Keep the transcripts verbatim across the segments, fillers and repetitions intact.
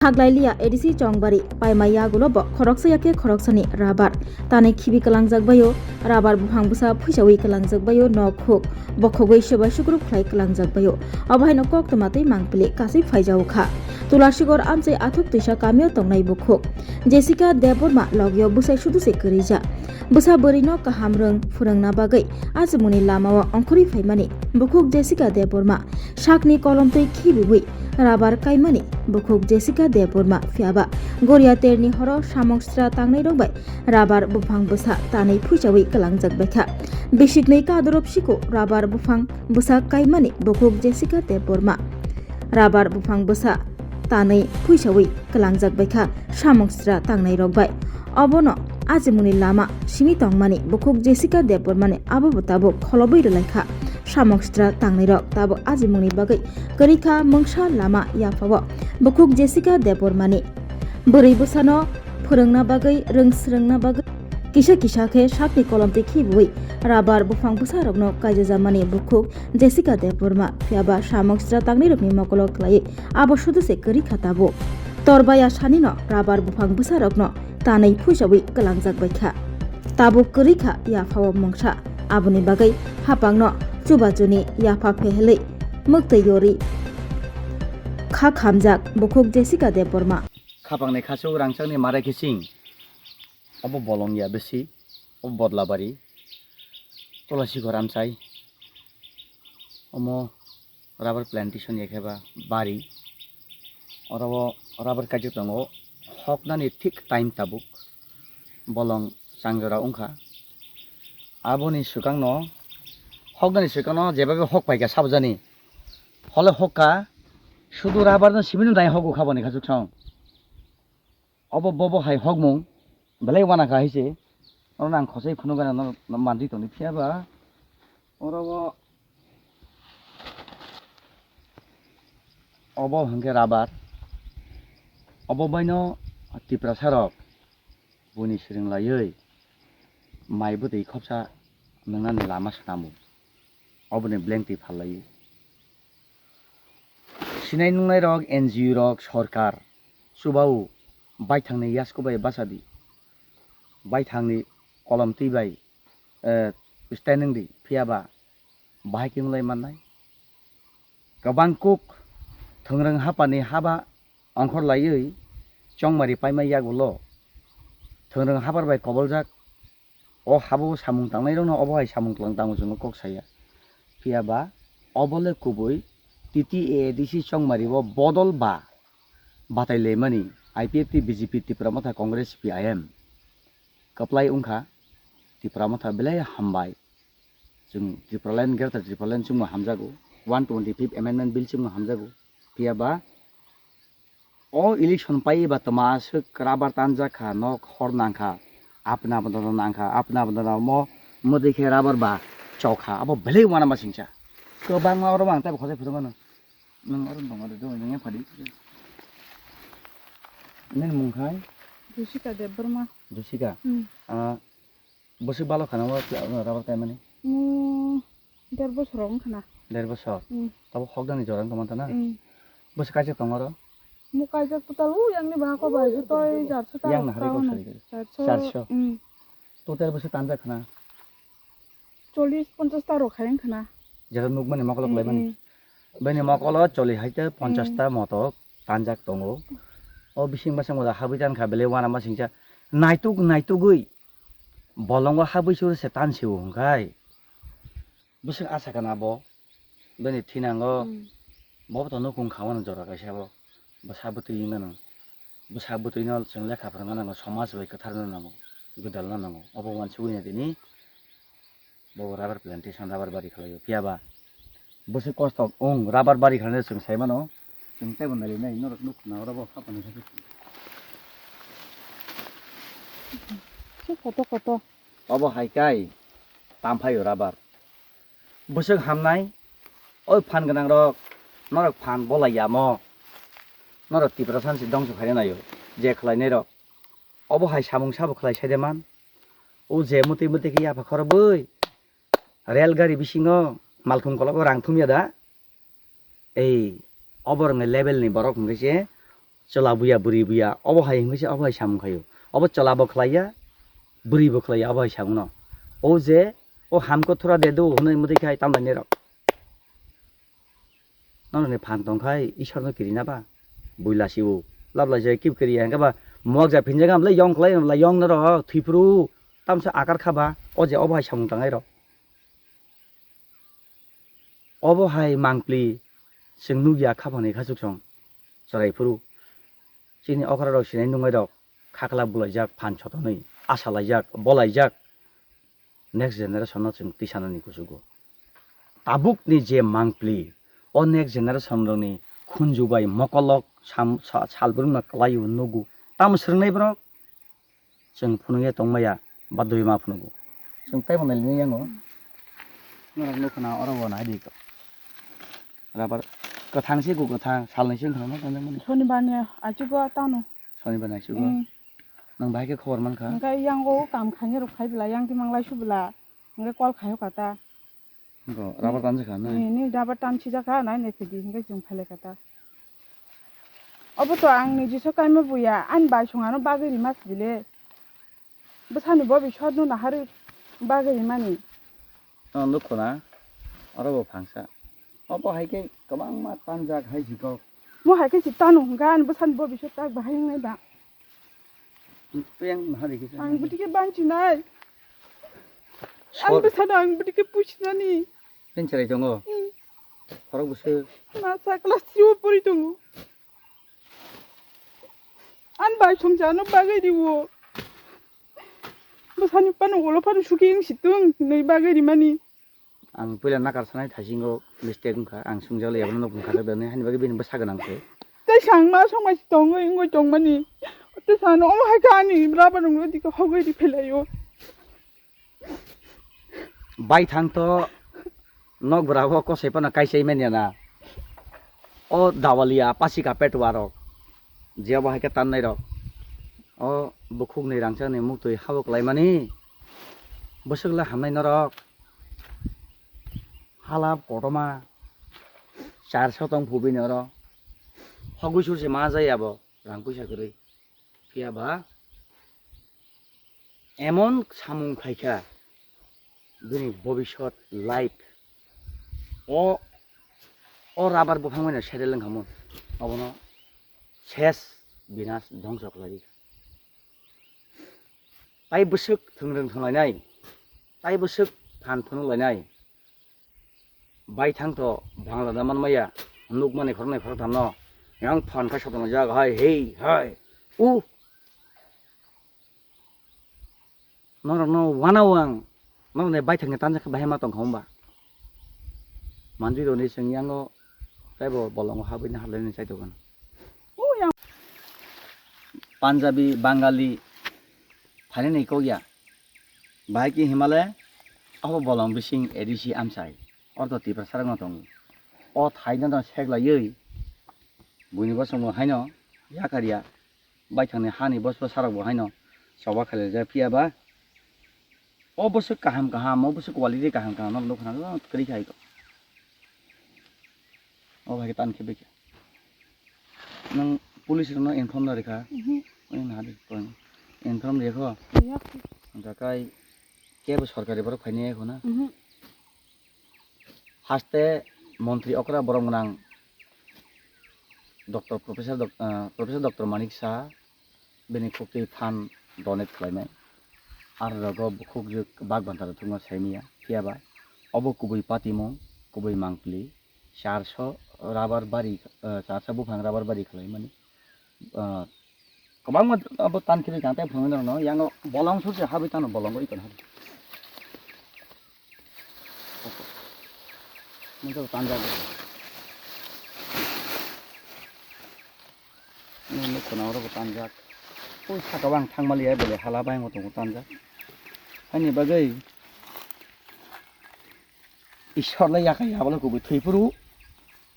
Khaklai liya A D C Chongbari paima yagulo bo khoroksa yakhe khoroksani rabar tanwi khibi kwlangjak baio, rabar buphang bwsa phuisawi kwlangjak baio nok huk bokhogwi swbai sukrub khlai kwlangjak baio. Obo haino koktwma tei mangpili kasui phaijao kha. Tulasigor amchai athuk twisa kamio tongnai bukhuk Jessica Debbarma logio bwsai sudu se kwrwi ja. Bwsa bwrwino kaham rwng phwrwngna bagwi achimungni lamao ongkhorwi phaimani bukhuk Jessica Debbarma sakni kolomtwi khibiwi rabar kaimani bukhuk Jessica Debbarma, phiyaba Goria terni horo samung sra tangnairok bai rabar buphang bwsa tanwi phuichawi kwlangjak baikha. Bisiknwi kadorop siko rabar buphang bwsa kaimani bukhuk Jessica Debbarma rabar buphang bwsa tanwi phuisawi kwlangjak baikha samung sra tangnairok bai. Obono achimungni lama simi tongmani bukhuk Jessica Debbarmani abobo tabuk kholobwi rwlaikha. Samung sra tangnairok tabuk achimungni bagwi kwrwikha mungsa lama yaphao. Bukhuk Jessica Debbarmani bwrwi bwsano phwrwngna bagwi, rwng swrwngna bagwi kisa kisa khe sakni kolomtwi khibiwi rabar buphang bwsarokno kaijajamani bukhuk Jessica Debbarma, phiyaba samung sra tangnairokni mokolo khlaiwi abo sudu se kwrwi kha tabuk. Torbaya sanino rabar buphang bwsarokno tanwi phuisawi kwlangjak baikha. Tabuk kwrwi kha yaphao mungsa, aboni bagwi hapangno chubachuni yapha phehelwi mwktwi yorwi kha khamjak bukhuk Jessica Debbarma. Khapangni khachuk rangchakni marai khe ching. Obo bolong ya besi, obo bodla bari, tula sikor amchai, omo rubber plantation ya khe ba bari, oro o rubber kaijak tongo, hoknani thik time tabuk bolong changjora wngkha. Aboni swkangno, hoknani swkangno jeba be hok paikha sabjani, hole hokka, sudu rubber no simi no nai hogo kha boni khachuk song. Obo bobo hai hokmung belai uana kha hai se. Oro nang khosai phunuk gana no mandui tongdi phiya ba oro o obo hwnkhe rubber. Obo baino Tiprasa rok buini swrwng laiwi mai bwtwi khopsa nwngnani lama swnamo. Oboni blank twi phalwi. Sinai nungnai rok, N G O rok, sorkar, chubao baithangni yasku bai bachadi, baithangni kolom twi bai, eh, standing di, phiya ba bahai khe wnglai mannai. Kwbang kuk thwngrwng hapani haba ongkhor laiwi chongmari paima yagulo thwngrwng habar bai koboljak. O habo samung tangnairokno obo hai samung twlang tango chwngno kok saya. Phiya ba obo le kubui T T A A D C chongmari o bodol ba batai lemani I P F T, B J P, Tipra Motha, Congress, C P I M kwplai wngkha. Tipra Motha belai hambai. Chwng Tipraland, Greater Tipraland chwngno hamjago. One twenty fifth Amendment Bill chwngno hamjago. Phiya ba o election pai ba twma aswk rubber tanjak kha, nok hor nang kha, apna apna nang kha, apna apna mo modi khe rubber ba chok kha, abo belai uana ma singcha. Kwbangma oro ang tei khosai phutungma nang, nang oro tong oro do nang phadi. Nini mung khai? Jessica Debbarma. Jessica. Hmm. Ah, bwswk balo khana o rubber taimani? Hmm. Der bosor wng khana. Der bosor? Hmm. Tabuk hokdani jora wng tongma tana? Hmm. Bwswk kaijak tongo oro? Mo kaijak total o yang ni bahai ko bai jotoi jarso ta. Yang na hari ko sari? Jarso. Jarso. Hmm. Total bwswk tanjak khana? Chollis ponchas ta rok hai wng khana. Jera nukmani mokolo khlaimani? Hmm, hmm. Bini mokolo chollis hai ta ponchas ta motok tanjak tongo. O bising basing moda habwi tan kha belai uana ma singcha. Naituk naitugwi bolongo habwi suru se tan siwo hwnkhe. Bwswk asa kana bo, bini thinango. Hmm. Bo to nukung kha mano jora kaisa bo. Bwsa bwtwi wngmano. Bwsa bwtwino chwng lekha phwrwngna nango, somaj bai kwtharna nango, gwdalna nango. Obo uansugwi na tini bo rubber plantation, rubber bari khlaio. Phiya ba bwswk kosto wng rubber bari khlaina chwng sai mano. Chwng teibo nailainai norok nukna oro bo khapani khe. Koto koto. Obo hai kai tam phaio rubber. Bwswk hamnai, oi phan gwnang rok, norok phan bolai yamo, norok Tiprasa ni se dongso khaina naio, je khlainai rok. Obo hai samung sabo khlai sai de man. O je mwtwi mwtwi khe yapha khoro bwi, rel gari bisingo malkhung kologo rang thumya da. Ei, obo rwngni level ni borok hwnkhe se Chwla buya, bwrwi buya, obo hai hwnwi se obo hai samung khaio. Obo chwla bo khlaiya, bwrwi bo khlaiya, obo hai samung no. O je, o hamkhe thura de do hwnwi mwtwi khai tamlainai rok. Nono ni phan tong khai Ishwar no kiri na ba? Buila sibo. Lab lai jai kib kiri hangke ba muak ja phinjak am le yong khlai, la yong na rok thwi phuru tamsa akar kha ba, o je obo hai samung tangai rok. Obo hai mangpli chwng nukya khaphang ni khachuk song chwrai phuru. Chini okra rok sinai nungnai rok khakla bulaijak, phan sotonwi asa laijak, bolaijak. Next generation no chwng tisanani kuchugo. Tabuk ni je mangpli, o next generation rok ni khunju bai mokolok sam-, sa-, salbrumno kwlaio nugo. Tamo swrwngnai borok? Chwng phunukya tongmaya ba dui ma phunugo. Chwng teibo nailini yango. Norok nukho na oro bo naidi. Rabar kwthang se go kwthang, salni se wngkha na tonjakmani. Sonibar ni achugo tano. Sonibar ni achugo? Mm. Nang bahai khe khobor mankha? Hwnkhe yango kam khainai rok phai bwla, yang twi manglai su bwla. Hwnkhe call khai o kha ta. Bo rubber tanjak kha na? Ni, ni rubber tan sijak kha, nai nai phidi, hwnkhe chwng phai lai kha ta. Obo to ang ni jisa kaima buya, ani bai song ano bagwi rima sibile. Bwsani bo biswt no naharwi bagwi rimani. Ang nukho na, oro bo phangsa. Obo hai khe kwbangma tanjak hai si kok. Mo hai khe si tano hwnkha, ani bwsani bo biswt tak bahai wngnai ba. Tei ang naharwi khe sa. Ang bwtwi khe banchi nai. Ang sor- bwsano ang bwtwi khe pusinani. Tei chwrai tongo. Hmm. Khorok bwswk. Masa class three o pori tongo. Ani bai songcha ano bagwi riwo. Bwsani phano ulo phano suki wng si tong hinwi bagwi rimani. Ang puila nakar sanai thaisingo mistake wngkha, ang sungjaklai yabano nok bwkhajak da hinwi, hani bagwi bini bwsa gwnang khe. Tei sang ma song bai si tongwi wngwi tongmani. Tei sano omo hai kha ani rubber rok no dikhe hogwi ri phelaio. Baithang to nok bwrabo kosoi phano kaichai manya na. O dawalia pasika petuarok, jebo hai khe tannai rok. O bukhukni rangchakni muktwi habo klaimani. Bwswk le hamnai norok. Hala kotorma charso tong phu bini oro. Hogwi sur se ma jai abo rang puisa kwrwi. Phiya ba emon samung khaikha bini bobiswt life o, o rubber buphang bai no sere lwng kha mun, obono ses binas dhongso khlai. Tai bwswk thwngrwng thwnglainai, tai bwswk phan phunuk lainai. Baithang to Bangla da manmaya, nukmani khoroknwi khoroktham no yang phan kha sotongo jak hai hei hai u. Norokno wanao ang, norokni baithangni tanjak khe bahai ma tongkha hwnba? Manjui roni chwng yango teibo bolongo habwi naharlainani chaitokgwn. Punjabi, Bangali, phainani kok ya. Bahai khe himale abo bolong bising A D C amchai. Ortho Tiprasarokno tongo. O thaino no seklaiwi buini bosongbo haino yakarya. Baithangni hani bosbosarokbo haino choba khailaijak phiya ba. O bwswk kaham kaham, o bwswk quality kaham kaham no nukha na kwrwi khai. O bai khe tan khe bikhe. Nwng police rokno inform no rikha? Mhm. Oino hadi koi. Inform rikho? Riya. Jakai kebo sorkari borok phainai khuna? Mhm. Haste montri okra borom gwnang Doctor Professor Doc-, ah, Professor Doctor Manik Saha bini khuktwi phan donate khlainai. Ar rogo bukhuk je bak bantaro thwngma saimanya. Phiya ba obo kubui patimung, kubui mangpili, charso rubber bari, ah, charso buphang rubber bari khlaimani. Ah, kwbangma abo tan khe kang tei phunuknwi norokno yango bolong sose habwi tano bolongo oi tongha. Nokjagwi tanjak. Nini nukhungno oro bo tanjak. O saka o ang thangmaliya, belai hala bayung tongo tanjak. Haini bagwi Ishwar le yakai yabole kubui thwi phuru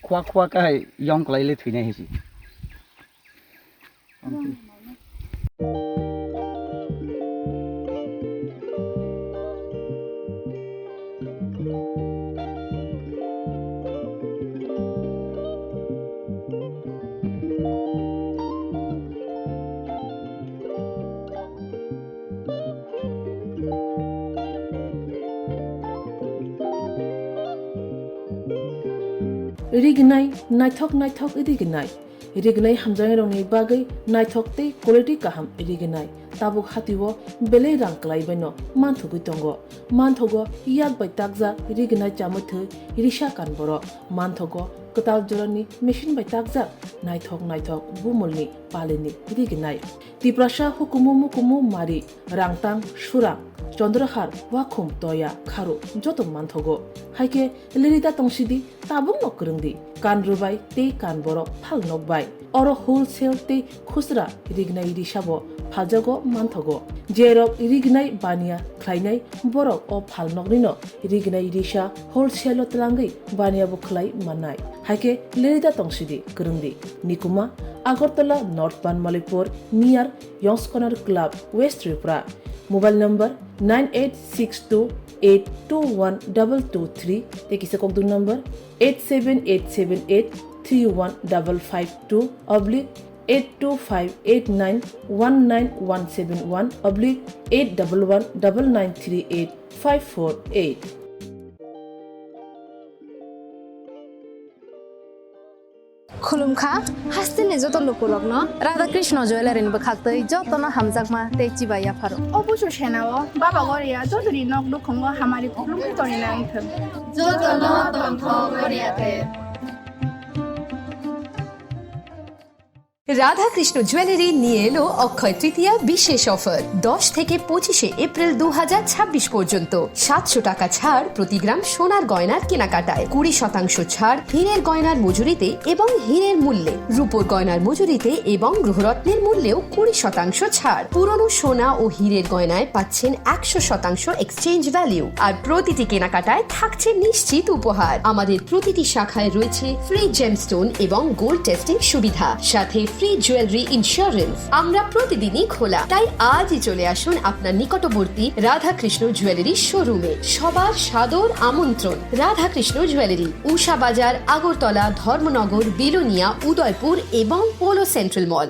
khua khua khai yong kwlai le thwinai hai se. Rignai naithok naithok rignai. Rignai hamjaknairokni bagwi naithok tei quality kaham rignai. Tabuk hatio belai rang kwlai baino manthogwi tongo. Manthogo yak bai takjak rignai chamwi thwi risa kan borok. Manthogo kwtal jorani machine bai takjak naithok naithok bumulni palini rignai. Tiprasa hukumu mukumu mari, rangtang, surang, chondrohar, wakhum, toya, kharu joto manthogo. Haikhe lerida tongsidi, tabukno kwrwngdi, kan rwbai tei kan borok phal nokbai. Oro wholesale tei khusra rignai risabo phaljago manthogo. Jerok rignai baniya khlainai borok o phal noknino rignai risa wholesale-o twlangwi baniya bo khlai mannai. Haikhe lerida tongsidi kwrwngdi. Nikuma, Agartala North Banmalipur, near Yongskonar Club, West Tripura. Mobile number nine eight six two eight two one double two three, tei kisa kokdung number eight seven eight seven eight three one double five two oblique eight two five eight nine one nine one seven one oblique eight double one double nine three eight five four eight. Khulumkha, hasteni joto lukurokno Radha Krishna Jewellery ni bwkhaktwi jotono hamjakma tei chibai yapharo. O busu senao Baba Goria jotoni nok nukhungo hamari khulumkhe toni nang thung. Jotono tongthok Goria te. Radhakrishna jewellery নিয়ে এলো অক্ষয় তৃতীয়া বিশেষ অফার। দশ থেকে পঁচিশে এপ্রিল দু হাজার ছাব্বিশ পর্যন্ত সাতশো টাকা ছাড় প্রতি গ্রাম সোনার গয়নার কেনাকাটায়, কুড়ি শতাংশ ছাড় হীরের গয়নার মজুরিতে এবং হীরের মূল্যে, রূপোর গয়নার মজুরিতে এবং গ্রহরত্নের মূল্যেও কুড়ি শতাংশ ছাড়। পুরনো সোনা ও হীরের গয়নায় পাচ্ছেন একশো শতাংশ এক্সচেঞ্জ ভ্যালু, আর প্রতিটি কেনাকাটায় থাকছে নিশ্চিত উপহার। আমাদের প্রতিটি শাখায় রয়েছে ফ্রি জেমস্টোন এবং গোল্ড টেস্টিং সুবিধা, সাথে ফ্রি জুয়েলারি ইন্স্যুরেন্স। আমরা প্রতিদিনই খোলা, তাই আজই চলে আসুন আপনার নিকটবর্তী রাধাকৃষ্ণ জুয়েলারি শোরুমে। সবার সাদর আমন্ত্রণ। রাধাকৃষ্ণ জুয়েলারি, উষা বাজার, আগরতলা, ধর্মনগর, বিলোনিয়া, উদয়পুর এবং পোলো সেন্ট্রাল মল।